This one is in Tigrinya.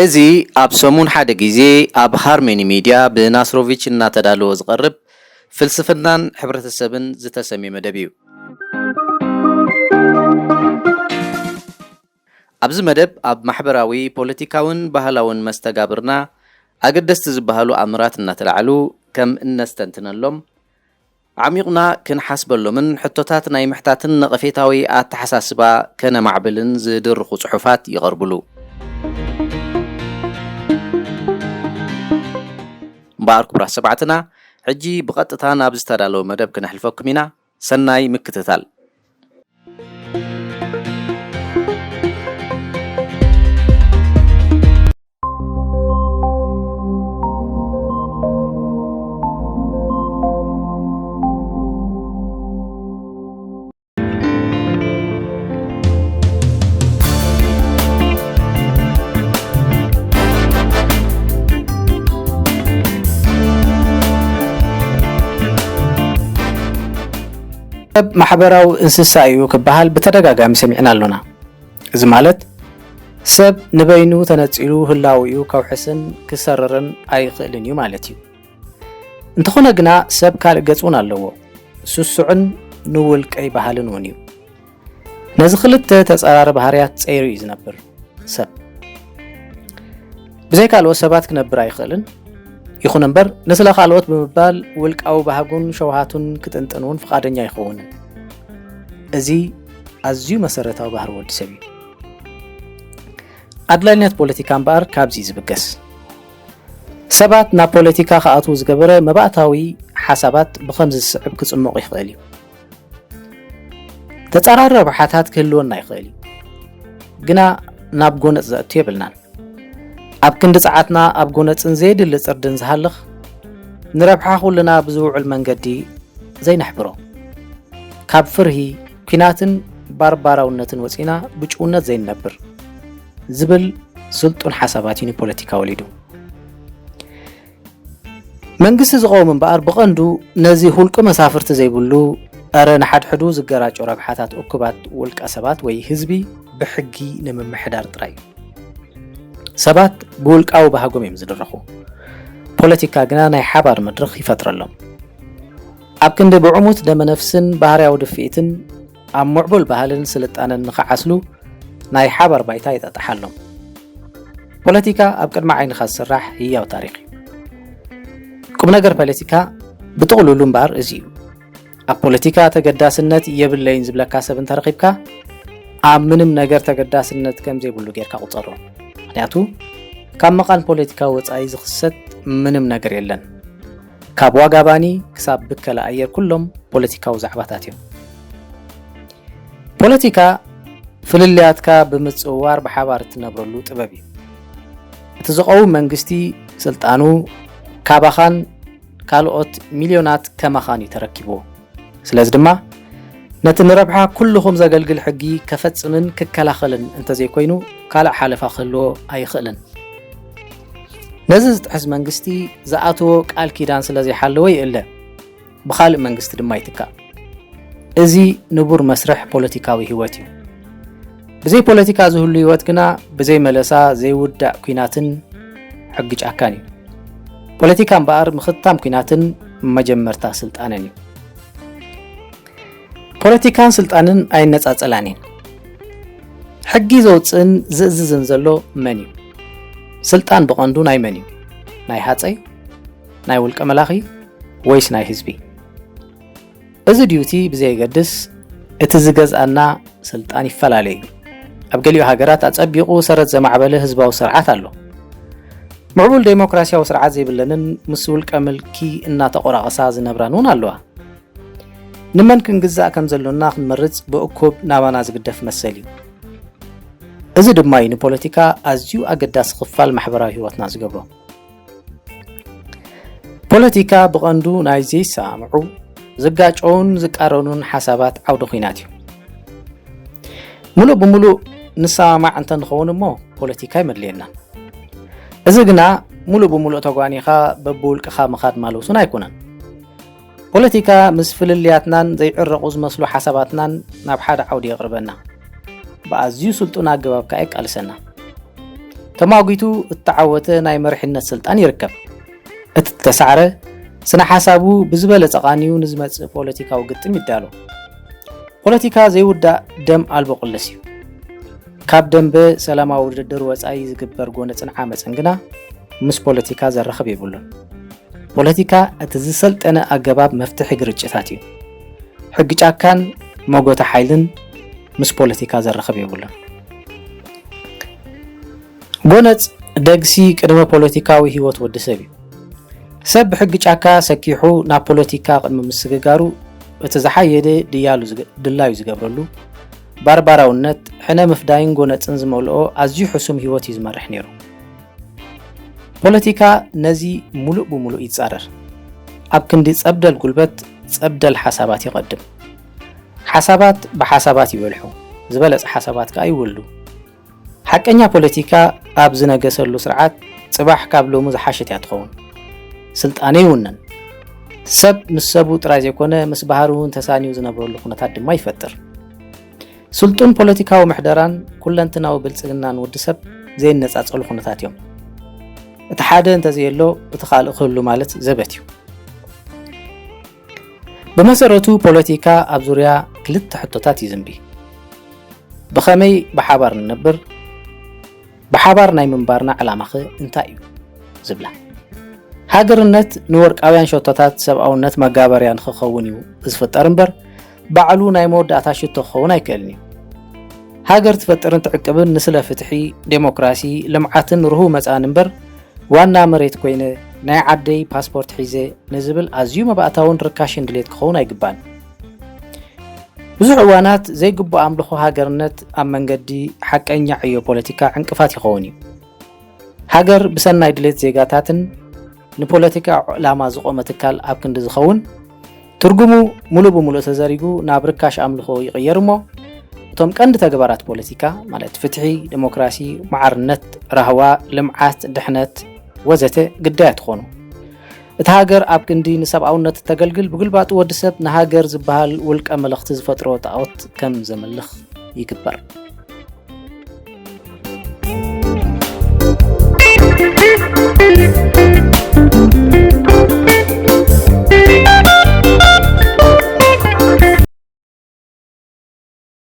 እዚ ኣብ ሰሙን ሓደ ግዜ ኣብ ሃርመኒ ሚድያ ብናስሮቪች እናተዳለወ ዝቐርብ ፍልስፍናን ሕብረተሰብን ዝተሰምየ መደብ እዩ። ኣብዚ መደብ ኣብ ማሕበራዊ፣ ፖለቲካውን ባህላውን መስተጋብርና ኣገደስቲ ዝበሃሉ ኣምራት እናተላዕሉ ከም እነስተንትነሎም፣ ዓሚቑና ክንሓስበሎምን ሕቶታት ናይ ምሕታትን ነቐፌታዊ ኣተሓሳስባ ከነማዕብልን ዝድርኹ ጽሑፋት ይቐርብሉ። እምበኣር ክቡራት ሰማዕትና፣ ሕጂ ብቐጥታ ናብ ዝተዳለወ መደብ ክነሕልፈኩም ኢና። ሰናይ ምክትታል። ሰብ ማሕበራዊ እንስሳ እዩ ክበሃል ብተደጋጋሚ ሰሚዕና ኣሎና። እዚ ማለት ሰብ ንበይኑ ተነጺሉ ህላውኡ ከውሕስን ክሰርርን ኣይኽእልን እዩ ማለት እዩ። እንተኾነ ግና ሰብ ካልእ ገጽ እውን ኣለዎ። ስሱዕን ንውልቀይ በሃልን እውን እዩ። ነዚ ክልተ ተጻራሪ ባህርያት ጸይሩ እዩ ዝነብር ሰብ። ብዘይ ካልኦት ሰባት ክነብር ኣይኽእልን። ይኹን እምበር ንስለ ካልኦት ብምባል ውልቃዊ ባህጉን ሸውሃቱን ክጥንጥን እውን ፍቓደኛ ኣይኸውንን። እዚ ኣዝዩ መሰረታዊ ባህሪ ወዲ ሰብ እዩ። ኣድላይነት ፖለቲካ እምበኣር ካብዚ እዩ ዝብገስ። ሰባት ናብ ፖለቲካ ክኣትዉ ዝገበረ መባእታዊ ሓሳባት ብኸምዚ ዝስዕብ ክጽሞቕ ይኽእል እዩ። ተጻራሪ ረብሓታት ክህልወና ይኽእል እዩ። ግና ናብ ጎነጽ ዘእቱ የብልናን። ኣብ ክንዲ ጸዓትና ኣብ ጎነጽን ዘየድሊ ጽርድን ዝሃልኽ፣ ንረብሓ ኩልና ብዝውዕል መንገዲ ዘይነሕብሮ፣ ካብ ፍርሂ፣ ኲናትን ባርባራውነትን ወጺና ብጭውነት ዘይንነብር ዝብል ስልጡን ሓሳባት እዩ ንፖለቲካ ወሊዱ። መንግስቲ ዝቐውም እምበኣር ብቐንዱ ነዚ ሁልቂ መሳፍርቲ ዘይብሉ፣ እረ ንሓድሕዱ ዝገራጮ ረብሓታት እኩባት ውልቀ ሰባት ወይ ህዝቢ ብሕጊ ንምምሕዳር ጥራይ እዩ። ሰባት ብውልቃዊ ባህጎም እዮም ዝድረኹ። ፖለቲካ ግና ናይ ሓባር መድረኽ ይፈጥረሎም። ኣብ ክንዲ ብዕሙት ደመነፍስን ባህርያዊ ድፍኢትን ኣብ ምዕቡል ባህልን ስልጣነን ንኽዓስሉ ናይ ሓባር ባይታ ይጣጣሓሎም። ፖለቲካ ኣብ ቅድሚ ዓይንኻ ዝስራሕ ህያው ታሪኽ እዩ። ቁም ነገር ፖለቲካ ብጥቕሉሉ እምበኣር እዚ እዩ። ኣብ ፖለቲካ ተገዳስነት የብለይን ዝብለካ ሰብ እንተረኺብካ፣ ኣብ ምንም ነገር ተገዳስነት ከም ዘይብሉ ጌርካ ቁጸሮ። ምኽንያቱ ካብ መቓን ፖለቲካ ወጻኢ ዝኽሰት ምንም ነገር የለን። ካብ ዋጋ ባኒ ክሳብ ብከላ ኣየር ኩሎም ፖለቲካዊ ዛዕባታት እዮም። ፖለቲካ ፍልልያትካ ብምጽውዋር ብሓባር እትነብረሉ ጥበብ እዩ። እቲ ዝቐውም መንግስቲ ስልጣኑ ካባኻን ካልኦት ሚልዮናት ከማኻን እዩ ተረኪብዎ። ስለዚ ድማ ነቲ ንረብሓ ኩልኹም ዘገልግል ሕጊ ከፈጽምን ክከላኸልን እንተዘይኮይኑ ካልእ ሓለፋ ክህልዎ ኣይኽእልን። ነዚ ዝጥሕስ መንግስቲ ዝኣተዎ ቃል ኪዳን ስለ ዘይሓለወ ይእለ፣ ብኻልእ መንግስቲ ድማ ይትካእ። እዚ ንቡር መስርሕ ፖለቲካዊ ህይወት እዩ። ብዘይ ፖለቲካ ዝህሉ ህይወት ግና ብዘይ መለሳ ዘይውዳእ ኲናትን ሕጊ ጫካን እዩ። ፖለቲካ እምበኣር ምኽታም ኲናትን መጀመርታ ስልጣንን እዩ። ፖለቲካን ስልጣንን ኣይነጻጸላን እየን። ሕጊ ዘውጽእን ዝእዝዝን ዘሎ መን እዩ? ስልጣን ብቐንዱ ናይ መን እዩ? ናይ ሃጸይ? ናይ ውልቀ መላኺ? ወይስ ናይ ህዝቢ? እዚ ድዩቲ ብዘየገድስ፣ እቲ ዝገዝኣና ስልጣን ይፈላለ እዩ። ኣብ ገሊኡ ሃገራት ኣጸቢቑ ሰረት ዘማዕበለ ህዝባዊ ስርዓት ኣሎ። ምዕቡል ዴሞክራሲያዊ ስርዓት ዘይብለንን ምስ ውልቀ ምልኪ እናተቆራቐሳ ዝነብራን እውን ኣለዋ። ንመን ክንግዛእ ከም ዘሎና ክንመርጽ ብእኩብ ናባና ዝግደፍ መሰል እዩ። እዚ ድማ እዩ ንፖለቲካ ኣዝዩ ኣገዳሲ ክፋል ማሕበራዊ ህይወትና ዝገብሮ። ፖለቲካ ብቐንዱ ናይ ዘይሰማምዑ፣ ዝጋጨውን ዝቃረኑን ሓሳባት ዓውደ ኹናት እዩ። ምሉእ ብምሉእ ንሰማማዕ እንተንኸውን እሞ ፖለቲካ ኣይመድልየናን። እዚ ግና ምሉእ ብምሉእ ተጓኒኻ በብውልቅኻ ምኻድ ማለት እውን ኣይኮነን። ፖለቲካ ምስ ፍልልያትናን ዘይዕረቑ ዝመስሉ ሓሳባትናን ናብ ሓደ ዓውዲ የቕርበና። ብኣዝዩ ስልጡን ኣገባብ ከኣ የቃልሰና። ተማጒቱ እተዓወተ ናይ መሪሕነት ስልጣን ይርከብ። እቲ እተሳዕረ ስነ ሓሳቡ ብዝበለጸ ቃንዩ ንዝመጽእ ፖለቲካዊ ግጥም ይዳሎ። ፖለቲካ ዘይውዳእ ደም ኣልቦ ቅልስ እዩ። ካብ ደንበ ሰላማዊ ውድድር ወጻኢ ዝግበር ጎነጽን ዓመጽን ግና ምስ ፖለቲካ ዘራኽብ የብሉን። ፖለቲካ እቲ ዝሰልጠነ ኣገባብ መፍትሒ ግርጭታት እዩ። ሕጊ ጫካን መጎተ ሓይልን ምስ ፖለቲካ ዘራኽብ የብሉን። ጎነጽ ደግሲ ቅድመ ፖለቲካዊ ህይወት ወዲ ሰብ እዩ። ሰብ ብሕጊ ጫካ ሰኪሑ ናብ ፖለቲካ ቅድሚ ምስግጋሩ እቲ ዝሓየደ ድያሉ ዝገ-፣ ድላዩ ዝገብረሉ ባርባራውነት፣ ሕነ ምፍዳይን ጎነጽን ዝመልኦ ኣዝዩ ሕሱም ህይወት እዩ ዝመርሕ ነይሩ። ፖለቲካ ነዚ ሙሉእ ብሙሉእ ይጻረር። ኣብ ክንዲ ጸብደል ጉልበት፣ ጸብደል ሓሳባት ይቐድም። ሓሳባት ብሓሳባት ይበልሑ፣ ዝበለጸ ሓሳባት ከኣ ይውልዱ። ሓቀኛ ፖለቲካ ኣብ ዝነገሰሉ ስርዓት ጽባሕ ካብ ሎሚ ዝሓሸት እያ ትኸውን። ስልጣነ ይውነን። ሰብ ምስ ሰቡ ጥራይ ዘይኮነ ምስ ባህሪ እውን ተሳንዩ ዝነብረሉ ኩነታት ድማ ይፈጥር። ስልጡን ፖለቲካዊ ምሕደራን ኩለንትናዊ ብልጽግናን ወዲ ሰብ ዘይነጻጸሉ ኩነታት እዮም። እቲ ሓደ እንተዘየሎ እቲ ካልእ ክህሉ ማለት ዘበት እዩ። ብመሰረቱ ፖለቲካ ኣብ ዙርያ ክልተ ሕቶታት ይዝንቢ። ብኸመይ ብሓባር ንነብር? ብሓባር ናይ ምንባርና ዕላማኸ እንታይ እዩ? ዝብላ። ሃገርነት ንወርቃውያን ሸቶታት ሰብኣውነት መጋበርያ ንኽኸውን እዩ ዝፍጠር እምበር፣ ባዕሉ ናይ መወዳእታ ሽቶ ክኸውን ኣይክእልን እዩ። ሃገር ትፈጥርን ትዕቅብን ንስለ ፍትሒ፣ ዴሞክራሲ፣ ልምዓትን ርሁው መጻእን እምበር፣ ዋና መሬት ኮይነ፣ ናይ ዓደይ ፓስፖርት ሒዘ ንዝብል ኣዝዩ መባእታውን ርካሽን ድሌት ክኸውን ኣይግባን። ብዙሕ እዋናት ዘይግቡእ ኣምልኾ ሃገርነት ኣብ መንገዲ ሓቀኛ ዕዮ ፖለቲካ ዕንቅፋት ይኸውን እዩ። ሃገር ብሰናይ ድሌት ዜጋታትን ንፖለቲካ ዕላማ ዝቖመ ትካል ኣብ ክንዲ ዝኸውን፣ ትርጉሙ ሙሉእ ብሙሉእ ተዘሪጉ ናብ ርካሽ ኣምልኾ ይቕየር እሞ፣ እቶም ቀንዲ ተግባራት ፖለቲካ፣ ማለት ፍትሒ፣ ዴሞክራሲ፣ ማዕርነት፣ ራህዋ፣ ልምዓት፣ ድሕነት፣ ወዘተ ግዳያት ይኾኑ። እታ ሃገር ኣብ ክንዲ ንሰብኣውነት እተገልግል፣ ብግልባጡ ወዲ ሰብ ንሃገር ዝበሃል ውልቀ መለኽቲ ዝፈጥሮ ጣኦት ከም ዘምልኽ ይግበር።